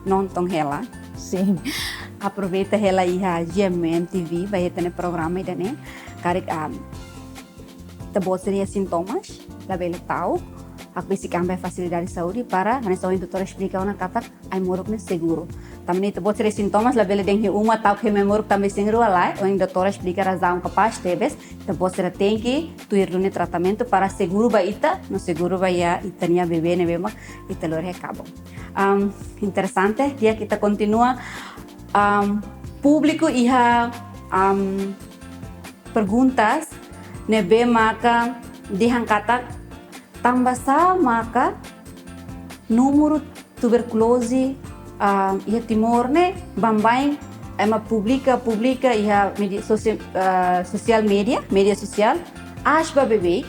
nonton hela. Sin. Aproveita hela iha G M N T V, ba iha ita-nia programa ida-ne'e. Karik, am, ita-boot sira iha sintomas, labele ta'uk, hakbesik an ba iha fasilidade saúde para, hanesan ohin doutora esplika ona katak ai-moruk ne'e seguru. Tanba ne'e ita-boot sira iha sintomas, labele dehan iha uma ta'uk hemu ai-moruk tanba isin-rua, lae, ohin doutora esplika razaun kapás tebes, ita-boot sira tenke tuir duni tratamentu para seguru ba ita, no seguru ba iha ita-nia bebé ne'ebé mak ita lori iha kabun. Am, interesante, di'ak, ita kontinua. Am, públiku iha, am, perguntas ne'ebé maka dehan katak tanbasá maka númeru tuberkuloze, ah, iha Timor ne'e baibain ema publika, publika iha media sosia-, ah, sosiál media, media sosiál, aas ba beibeik,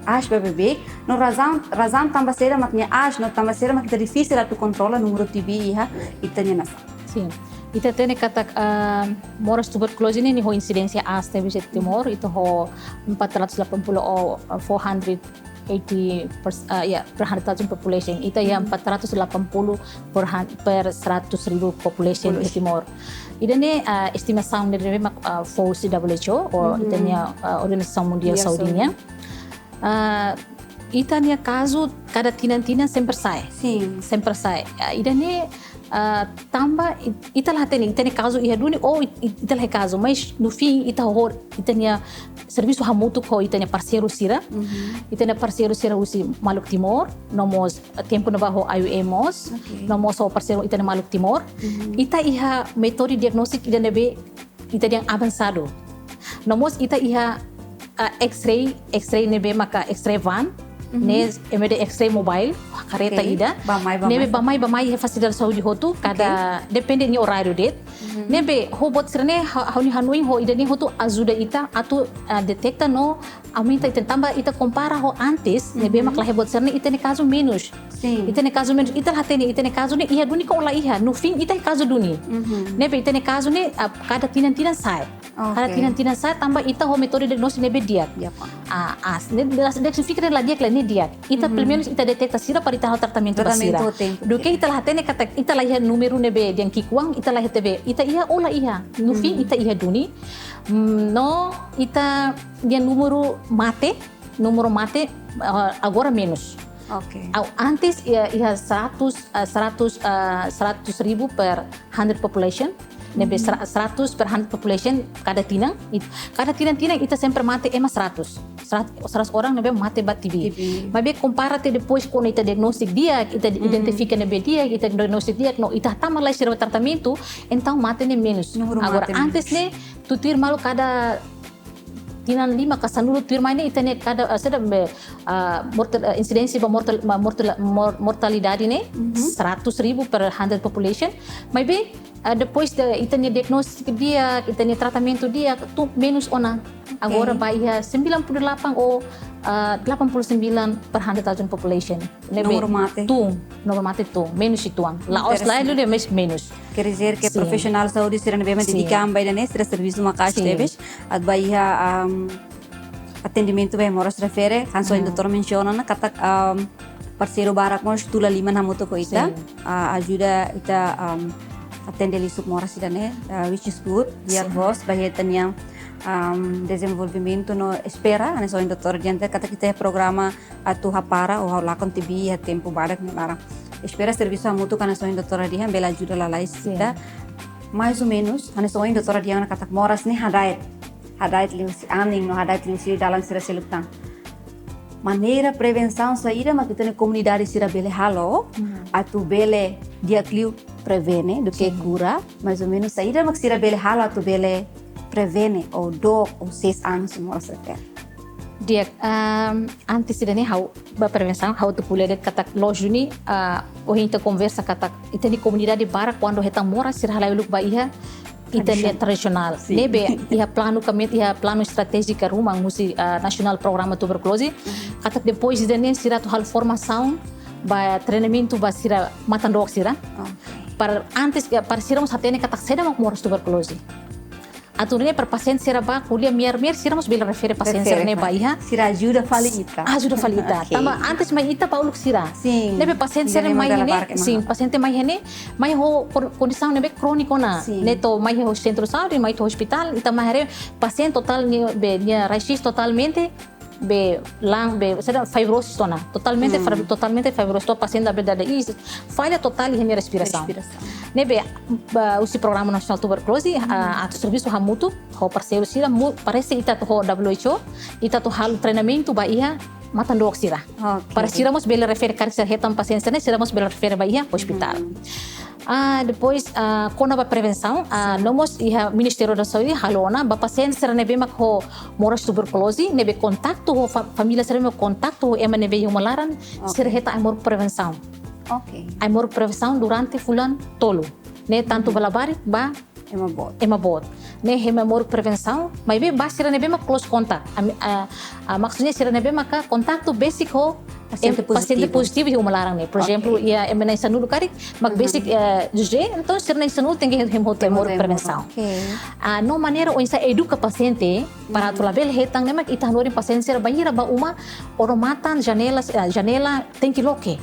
aas ba beibeik, no razaun, razaun tanba saida mak nia aas, no tanba saida mak ita difisil atu kontrola númeru T B iha ita-nia nasaun. Sin. Ita hatene katak, ah, moras tuberkuloze ne'e, ne'e ho insidénsia aas tebes iha Timor, ita ho empat ratus delapan puluh, oh, four hundred eighty per, ah, ya, per hundred thousand population. Ita iha empat ratus delapan puluh per hun-, per seratus ribu population iha Timor. Ida-ne'e, ah, estimasaun ne'ebé mak, ah, fó husi W H O, ou ita-nia, ah, Organizasaun Mundiál Saúde nian. Ah, ita-nia kazu kada tinan-tinan sempre sa'e. Sin. Sempre sa'e. Ah, ida-ne'e, ah, tanba it-, ita la hatene, ita-nia kazu iha duni ou it-, it-, ita la iha kazu, mas no fim ita ho, ita-nia servisu hamutuk ho ita-nia parseiru sira. Ita-nia parseiru sira husi maluk Timor, no mós tempu ne'ebá ho I O M mós, no mós ho parseiru ita-nia maluk Timor. Ita iha métodu diagnóstiku ida ne'ebé ita dehan avansadu. No mós ita iha, ah, X-ray, X-ray ne'ebé maka X-ray van, ne'e ema dehan X-ray mobile, karreta ida. Bá-mai, bá-mai, ne'ebé bá-mai, bá-mai iha fasilidade saúde hotu, kada, depende nia oráriu de'it. Ne'ebé ho buat sira-ne'e, ha-, ha'u-nia hanoin ho ida-ne'e hotu ajuda ita atu, ah, deteta no aumenta ita, tanba ita kompara ho antes, ne'ebé mak la iha buat sira-ne'e, ita-nia kazu menus. Sin. Ita-nia kazu menus, ita la hatene, ita-nia kazu ne'e iha duni ka la iha, no fim ita iha kazu duni. Ne'ebé ita-nia kazu ne'e, ah, kada tinan-tinan sa'e. Kada tinan-tinan sa'e tanba ita ho métodu diagnóstiku ne'ebé di'ak. Ah, ah, ne'e, ne'e, ne'e signifika ne'e la di'ak, lae, ne'e di'ak. Ita pelumenus ita deteta sira para ita halo tratamentu ba sira. Tratamentu ho tempu. Duké ita la hatene katak ita la iha númeru ne'ebé dehan ki'ikoan, ita la iha T B, ita iha ou la iha. No fim ita iha duni. Mm, no ita-nia númeru mate, númeru mate, ah, agora menus. Oke. Au, antes iha, iha seratus, ah, seratus, ah, seratus ribu per hundred population, ne'ebé sera-, seratus per hundred population kada tinan, it-, kada tinan-tinan ita sempre mate ema seratus. Serat-, seratus orang ne'ebé mate ba T B. T B. Maibé kompara tiha depois kuandu ita diagnostik di'ak, ita identifika ne'ebé di'ak, ita diagnostik di'ak, no ita hatama lai sira tratamentu, entaun mate ne'e menus. Númeru mate menus. Agora, antes ne'e, tuir maluk kada tinan lima ka sanulu tuirmai ne'e ita-nia kada, eh, saida be, ah, mortal, eh, insidénsia ba mortal, ba mortal, mor-, mortalidade ne'e seratus ribu per hundred population. Maibé Ah, depois de ita-nia diagnóstiku di'ak, ita-nia tratamentu di'ak, tun menus ona. Agora ba iha sembilan puluh delapan ou, ah, delapan puluh sembilan per hundred thousand population. Ne'ebé tun, númeru mate tun, menus uitoan. La'ós lae, interesante, liu de'it, mas menus. Quer dizer que profesionál saúde sira ne'ebé mak dedika an ba ida-ne'e, sira servisu maka'as tebes, atu ba iha, am, atendimentu ba moras refere, hanesan ohin doutora mensiona ona katak, am, parseiru barak mós tula liman hamutuk ho ita, ah, ajuda ita, am, atende liu sub moras ida-ne'e, ah, which is good, di'ak loos, ba iha ita-nia, am, dezenvolvimentu no espera, hanesan ohin doutora dehan katak ita iha programa atu hapara ou lakon TB iha tempu badak nia laran. Espera servisu hamutuk hanesan ohin doutora dehan bele ajuda lalais ita. Mais ou menus, hanesan ohin doutora dehan ona katak moras ne'e hada'et. Hada'et liu husi anin no hada'et liu husi dalan sira seluk tan. Maneira prevensaun saida mak ita-nia komunidade sira bele halo, atu bele di'ak liu prevene duké kura, mais ou menus saida mak sira bele halo atu bele prevene ou dook ou sees an husi moras refere. Di'ak, am, antes ida-ne'e ha'u ba prevensaun, ha'u atu ko'alia de'it katak loos duni, ah, ohin ita konversa katak ita-nia komunidade barak kuandu hetan moras sira halai uluk ba iha ita-nia tradisionál. Ne'ebé iha planu kami, iha planu estratéjika ruma husi, ah, nasionál programa tuberkuloze. Katak depois ida-ne'e sira atu halo formasaun ba treinamentu ba sira matan-dook sira. Para antes, eh, para sira mós hatene katak saida mak moras tuberkuloze. Atu nune'e para pasiente sira ba ko'alia miar-miar, sira mós bele refere pasiente sira-ne'e ba iha. Sira ajuda fali ita. Ajuda fali ita. Tanba antes mai ita ba uluk sira. Ne'ebé pasiente sira mai iha ne'e, pasiente mai iha ne'e, mai ho kon-, kondisaun ne'ebé króniku ona. Ne'e to'o mai ho sentru saúde, mai to'o ospitál, ita mai haree pasiente totál ne'ebé nia rasis totalmente be la'en be, saida, fibrosis ona. Totalmente fibro-, totalmente fibrosis ona, pasiente labele dada iis, falla totál iha nia respirasaun. Ne'ebé, ba, husi programa nasionál tuberkuloze, ah, atu servisu hamutuk ho parseiru sira, mu-, parese ita atu ho W H O, ita atu halo treinamentu ba iha matan-dook sira. Para sira mós bele refere karik sira hetan pasiente sira-ne'e, sira mós bele refere ba iha ospitál. Ah, depois, ah, kona-ba prevensaun, ah, no mós iha Ministériu da Saúde halo ona ba pasiente sira ne'ebé mak ho moras tuberkuloze, ne'ebé kontaktu ho fa-, família sira ne'ebé kontaktu ho ema ne'ebé iha uma laran, sira hetan ai-moruk prevensaun. Ai-moruk prevensaun durante fulan tolu. Ne'e tantu ba labarik ba ema boot. Ema boot. Ne'e hemu ai-moruk prevensaun, maibé ba sira ne'ebé mak close contact. Ami, ah, ah, maksudnya sira ne'ebé maka kontaktu besik ho pasiente, em, pasiente pozitivu iha uma laran ne'e. Por ezemplu, iha ema na'in sanulu karik mak besik, eh, José, entaun sira na'in sanulu tenke hemu hotu ai-moruk prevensaun. Ah, no maneira oinsá eduka pasiente para atu labele hetan, ne'e mak ita hanorin pasiente sira bainhira ba uma, odamatan, janela, eh, janela tenke loke.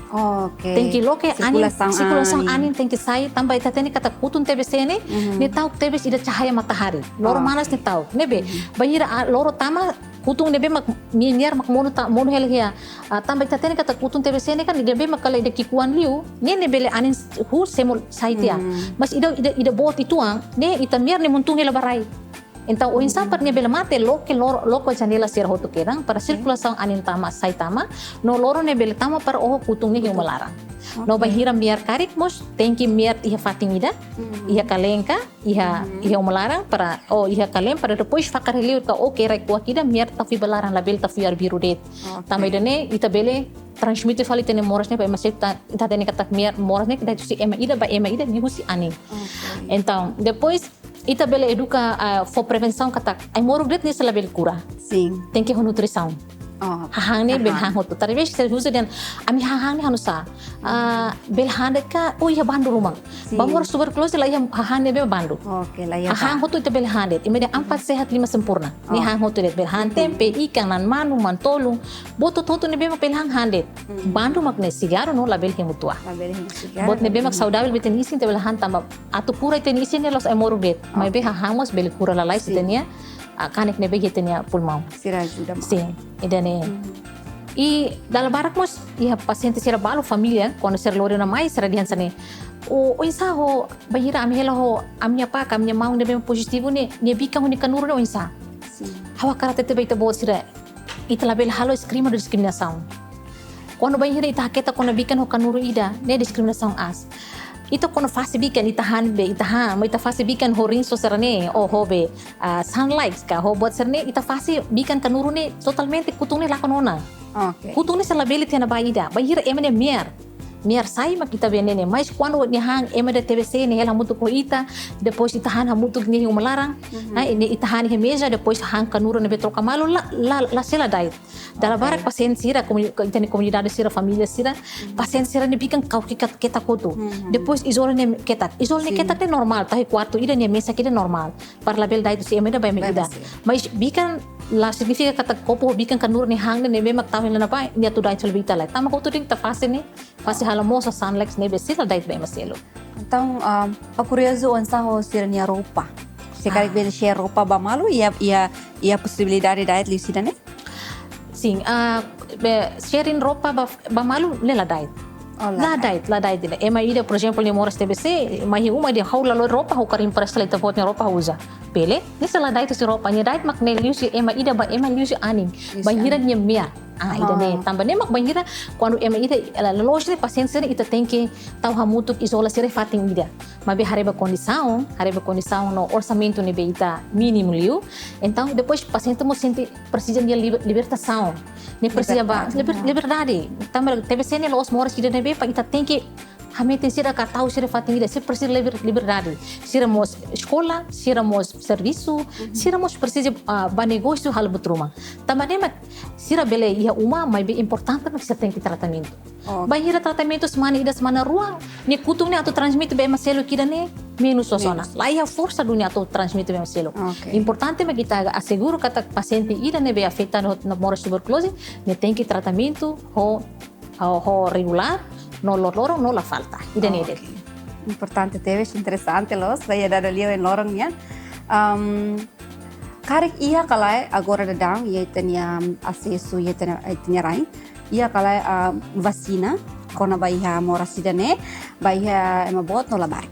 Tenke loke, anin, sirkulasaun anin tenke sai, tanba ita hatene katak kutun T B C ne'e, ne'e ta'uk tebes ida cahaya matahari. Loron manas ne'e ta'uk. Ne'ebé, bainhira, ah, loron tama, kutun ne'ebé mak, miar mak monu ta-, monu hela iha. Ah, tanba ita hatene katak kutun T B C ne'e kan, ida ne'ebé mak kala ida ki'ikoan liu, ne'e, ne'e bele anin huu semo sai tiha. Mas ida, ida, ida boot uitoan, ne'e ita miar ne'e muntun hela ba rai. Entaun, oinsá para nia bele mate, loke lor-, loke janela sira hotu kedan, para sirkulasaun anin tama, sai tama, no loron ne'e bele tama para oho kutun ne'e iha uma laran. No bainhira miar karik mós, tenke miar iha fatin ida, iha kalen ka, iha, iha uma laran, para, ou iha kalen, para depois fakar liu ka, oke, rai-kuak ida, miar tau fui ba laran, labele tau fui arbiru de'it. Tanba ida-ne'e, ita bele transmite fali ita-nia moras ne'e ba ema seluk, ita hatene katak miar moras ne'e, dala husi ema ida ba ema ida, liuhusi anin. Entaun, depois, ita bele eduka, ah, fó prevensaun katak ai-moruk de'it ne'e sei labele kura. Tenke ho nutrisaun. Hahán ne'e bele han hotu. Talvés sira husu dehan, ami hahán ne'e han nu'usá? Ah, bele han de'it ka, oh, iha bandu ruma. Ba moras tuberkuloze la iha hahán ne'ebé bandu. Hahán hotu ita bele han de'it. Imi dehan empat sehat lima sempurna. Ne'e han hotu de'it. Bele han tempe, ikan, na'an manu, manu-tolun. Buat hotu-hotu ne'ebé mak bele han, han de'it. Bandu mak ne'e sigarru no labele hemu uitoan. Buat ne'ebé mak saudavel ba ita-nia isin ita bele han tanba atu kura ita-nia isin ne'e la'ós ai-moruk de'it. Maibé hahán mós bele kura lalais ita-nia, ah, kanek ne'ebé iha ita-nia pulmaun. Sira ajuda mak. Sin, ida-ne'e. I dala barak mós iha pasiente sira balu família, kuandu sira lori ona mai, sira dehan hanesan ne'e. O, oinsá ho, bainhira ami hela ho, ami-nia apá ka, ami-nia maun ne'ebé pozitivu ne'e, nia bikan ho nia kanuru ne'e oinsá? Ha'u hakarak hatete ba ita-boot sira, ita labele halo eskema diskriminasaun. Kuandu bainhira ita haketak kona-ba bikan ho kanuru ida, ne'e diskriminasaun aas. Ita kona fase bikan, ita han be, ita han, maibé ita fase bikan ho rinso sira-ne'e, ou ho be, ah, sunlight ka, ho buat sira-ne'e, ita fase bikan kanuru ne'e, totalmente kutun ne'e lakon ona. Kutun ne'e sei labele tiha ona ba ida, bainhira ema ne'e miar. mear sai mak ita bele ne'e. Mas kuandu nia han ema ida T B C ne'e hela hamutuk ho ita, depois ita han hamutuk nia iha uma laran, ah, ne'e ita han iha meza, depois han kanuru ne'ebé troka malu, la, la, la sei la dait. Dala barak pasiente sira, komu-, ita-nia komunidade sira, família sira, pasiente sira ne'e bikan kau ketak, ketak hotu. Depois izola ne'e ketak. Izola ne'e ketak ne'e normál, tau iha kuartu ida, nia mesak ida normál. Para labele dait husi ema ida ba ema ida. Mas bikan la signifika katak kopu bikan kanuru ne'e han ne'e, ne'ebé mak tau hela ne'ebá, nia atu dait hela ba ita lae. Tanba hotu de'it ita fase ne'e, fase halo moos Sunlax ne'ebé sei la dait ba ema seluk. Entaun, ah, ha'u kuriozu oinsá ho sira-nia roupa. Se karik bele share roupa ba malu, iha, iha, iha posibilidade dait liu sira-ne'e? Sin, ah, be, sharing roupa ba, ba malu ne'e la dait. Oh, la dait. La dait, la dait ne'e. Ema ida, por ezemplu, nia moras T B C, mai iha uma dehan ha'u la lori roupa, ha'u hakarak empresta lai ita-boot nia roupa ha'u uza. Bele, ne'e sei la dait husi roupa, nia dait mak ne'e liuhusi ema ida ba ema liuhusi anin. Liuhusi anin. Bainhira nia mear. Ah, ida-ne'e. Tanba ne'e mak bainhira kuandu ema ida, la, la, loloos ne'e pasiente sira ita tenke tau hamutuk izola sira iha fatin ida. Maibé haree ba kondisaun, haree ba kondisaun no orsamentu ne'ebé ita mínimu liu. Entaun, depois pasiente mós sente presiza nia liber-, libertasaun. Nia presiza ba, liberdade, liber-, liberdade. Tanba T B C ne'e la'ós moras ida ne'ebé para ita tenke hametin sira ka tau sira fatin ida, sira presiza liber-, liberdade. Sira mós eskola, sira mós servisu, sira mós presiza, ah, ba negósiu halo buat ruma. Tanba ne'e mak sira bele iha uma, maibé importante mak sira tenke tratamentu. Bainhira tratamentu semana ida semana rua, nia kutuk ne'e atu transmite ba ema seluk ida-ne'e menus sasona. Menus. La iha forsa duni atu transmite ba ema seluk. Oke. Importante mak ita asegura katak pasiente ida ne'ebé afetadu ho moras tuberkuloze, nia tenke tratamentu ho, ho, ho regulár, no loroloron, no la falta. Ida-ne'e de'it. Oke. Importante tebes, interesante loos, ba iha dadalia ohin loron nian. Am, karik iha ka lae agora daudaun, iha ita-nia asesu, iha ita-nia, ita-nia rain. Iha ka lae, ah, vasina kona-ba iha moras ida-ne'e, ba iha ema boot no labarik?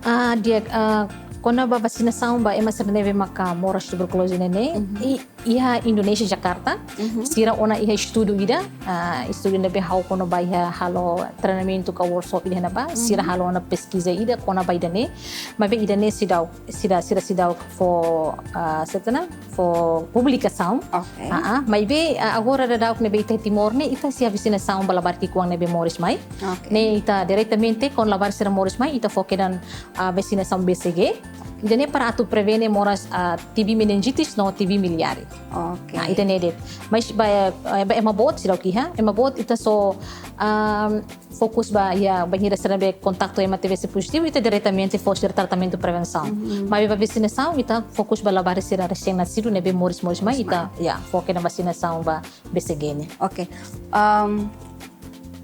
Ah, di'ak, ah, kona-ba vasinasaun ba ema sira ne'ebé maka moras tuberkuloze ne'e, i, iha Indonézia, Jakarta, sira ona iha estudu ida, ah, estudu ne'ebé halo kona-ba iha halo treinamentu ka workshop ida ne'ebá, sira halo ona peskiza ida kona-ba ida-ne'e, maibé ida-ne'e seidauk, sira, sira seidauk fó, ah, se tana, fó publikasaun. Oke. Ah, ah. Maibé, ah, agora daudauk ne'ebé ita iha Timor ne'e, ita sei iha vasinasaun ba labarik ki'ikoan ne'ebé moris mai. Oke. Ne'e ita diretamente ho labarik sira moris mai, ita fó kedan, ah, vasinasaun B C G. Ida-ne'e para atu prevene moras, ah, T B meningitis no T B miliare. Oke. Ah, ida-ne'e de'it. Mas ba, eh, ba ema boot seidauk iha, ema boot ita só, ah, fokus ba iha bainhira sira ne'ebé kontaktu ema T B C pozitivu, ita diretamente fó sira tratamentu prevensaun. Maibé ba vasinasaun, ita fokus ba labarik sira resin nasidu ne'ebé moris, moris mai, ita, ya, fó kedan vasinasaun ba B C G ne'e. Oke. Am,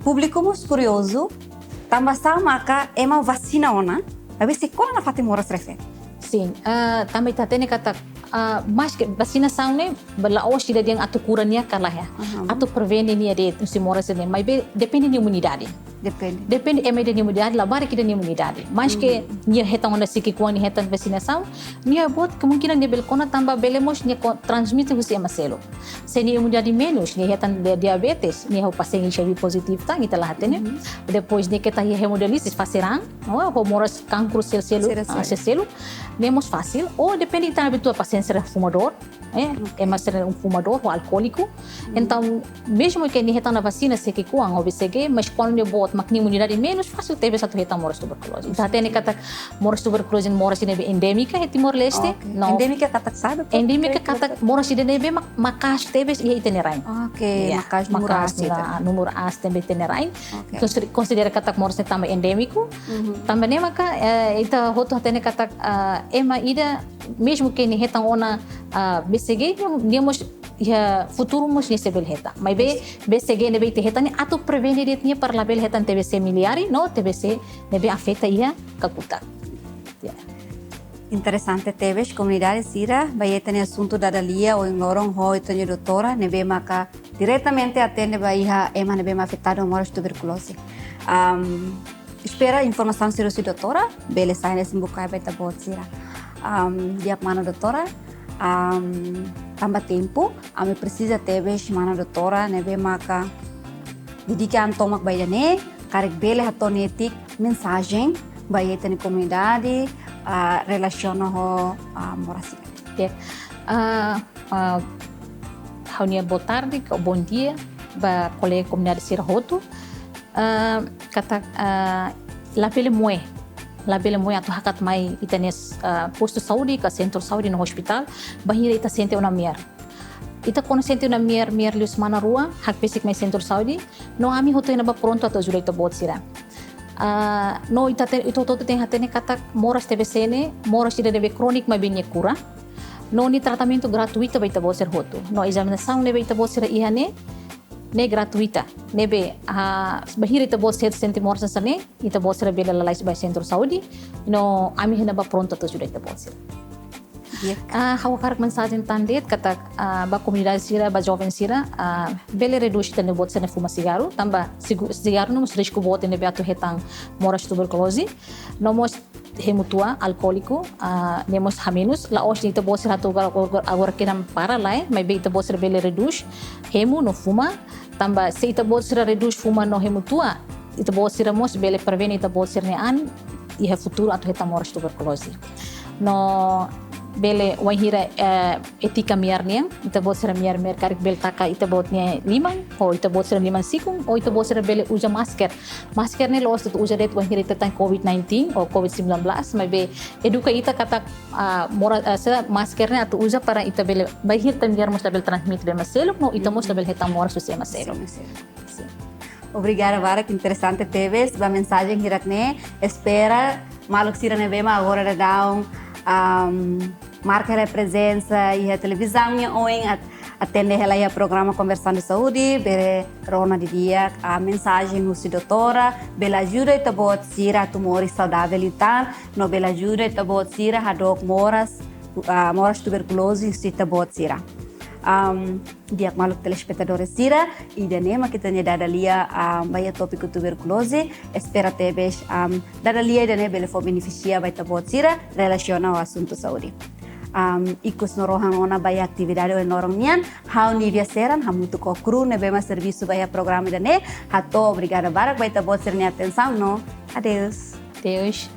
públiku mós kuriozu, tanba sá maka ema vasina ona, maibé sei kona nafatin moras refere? Sin, ah, tanba ita hatene katak, ah, maske vasinasaun ne'e, ba la'ós ida dehan atu kura nia ka lae. Atu prevene nia de'it husi moras ne'e, maibé depende nia imunidade. Depende. Depende ema ida nia imunidade, labarik ida nia imunidade. Maske nia hetan ona sei ki'ikoan nia hetan vasinasaun, nia boot kemungkinan nia bele kona tanba bele mós nia ko-, transmite husi ema seluk. Se nia imunidade menus, nia hetan dia-, diabetes, nia ho pasiente H I V pozitivu tan, ita la hatene. Depois nia keta iha hemodiálise fase raan, oh, ho moras kankru sel-, selu, sel-, ah, sel-, selu. Ne'e mós fasil. Ou depende ita habitua pasiente sira fumadór, eh, ema sira fumadór ou alkoóliku. Entaun, mezmu ke nia hetan ona vasina sei ki'ikoan ou B C G, mas kuandu nia boot mak nia imunidade menus, fasil tebes atu hetan moras tuberkuloze. Ita hatene katak moras tuberkuloze moras ida ne'ebé endémika iha Timor-Leste. Oke. No. Endémika katak sá, doutora? Endémika katak moras ida ne'ebé mak-, maka'as tebes iha ita-nia rain. Oke, ya, maka'as, númeru maka'as aas ida, ita-nia, númeru aas tebes iha ita-nia rain. Oke. Konsider-, konsidera katak moras ne'e tanba endémiku. Tanba ne'e maka, eh, ita hotu hatene katak, eh, ema ida, mezmu ke nia hetan ona, eh, B C G, nia, nia mós iha futuru mós nia sei bele hetan. Maibé B C G ne'ebé ita hetan ne'e atu prevene de'it nia para labele hetan T B C miliare, no T B C ne'ebé afeta iha kakutak. Ya. Interesante tebes, komunidade sira, ba iha ita-nia asuntu dadalia ohin loron ho ita-nia doutora, ne'ebé maka diretamente atende ba iha ema ne'ebé mak afetadu ho moras tuberkuloze. Am, espera informasaun sira husi doutora bele sai hanesan bukae ba ita-boot sira. Am, di'ak mana doutora, am, tanba tempu, ami presiza tebes mana doutora ne'ebé maka dedika an tomak ba ida-ne'e, karik bele hato'o netik mensajen ba iha ita-nia komunidade, ah, relasiona ho, ah, moras ida. Ya. Ah, ah, ha'u-nia boa tarde, ka bom dia, ba kolega komunidade sira hotu. Ah, katak, ah, labele moe, labele moe atu hakat mai ita-nia, ah, postu saúde, ka sentru saúde no ospitál, bainhira ita sente ona miar. Ita kuandu sente ona miar, miar liu semana rua, hakbesik mai sentru saúde, no ami hotu iha ne'ebá prontu atu ajuda ita-boot sira. Ah, no ita te-, ita hotu tenke hatene katak moras T B C ne'e, moras ida ne'ebé króniku maibé nia kura. No nia tratamentu gratuita ba ita-boot sira hotu. No ezaminasaun ne'ebé ita-boot sira iha ne'e, ne'e gratuita. Ne'ebé, ah, bainhira ita-boot sira sente moras hanesan ne'e, ita-boot sira bele lalais ba sentru saúde. No ami iha ne'ebá prontu atu ajuda ita-boot sira. Di'ak. Ah, ha'u hakarak mensajen tan de'it katak, ah, ba komunidade sira, ba joven sira, ah, bele redús ita-boot sira-nia fuma sigarru, tanba sigu-, sigarru ne'e mós risku boot ne'ebé atu hetan moras tuberkuloze. No mós hemu tua alkoóliku, ah, ne'e mós hamenus, la'ós ita-boot sira atu agora, agora, agora kedan para lae, maibé ita-boot sira bele redús hemu no fuma, tanba se ita-boot sira redús fuma no hemu tua, ita-boot sira mós bele prevene ita-boot sira-nia an iha futuru atu hetan moras tuberkuloze. No bele wainhira, eh, étika miar nian, ita-boot sira miar, miar karik bele taka ita-boot nia liman, ou ita-boot sira liman-sikun, ou ita-boot sira bele uza masker. Masker ne'e la'ós atu uza de'it wainhira ita hetan covid nineteen ou covid sembilan belas, maibé eduka ita katak, ah, mora-, ah, se masker ne'e atu uza para ita bele, bainhira ita miar mós labele transmite ba ema seluk, no ita mós labele hetan moras husi ema seluk. Sin, sin. Obrigada barak, interesante tebes ba mensajen hirak ne'e. Espera maluk sira ne'ebé mak agora daudaun, am, marka hela prezensa iha televizaun nia oin, at-, atende hela iha programa Konversando Saúde, bele rona didi'ak, ah, mensajen husi doutora, bele ajuda ita-boot sira atu moris saudavel liután, no bele ajuda ita-boot sira hadook moras, ah, moras tuberkuloze husi ita-boot sira. Am, di'ak maluk telespetadór sira, ida-ne'e mak ita-nia dada lia, am, ba iha tópiku tuberkuloze, espera tebes, am, dada lia ida-ne'e bele fó benefísiu ba ita-boot sira, relasiona ho asuntu saúde. Am, ikus no rohan ona ba iha atividade ohin loron nian, ha'u Nívia Seran, hamutuk ho kru ne'ebé mak servisu ba iha programa ida-ne'e, hato'o obrigada barak ba ita-boot sira-nia atensaun no adeus. Adeus.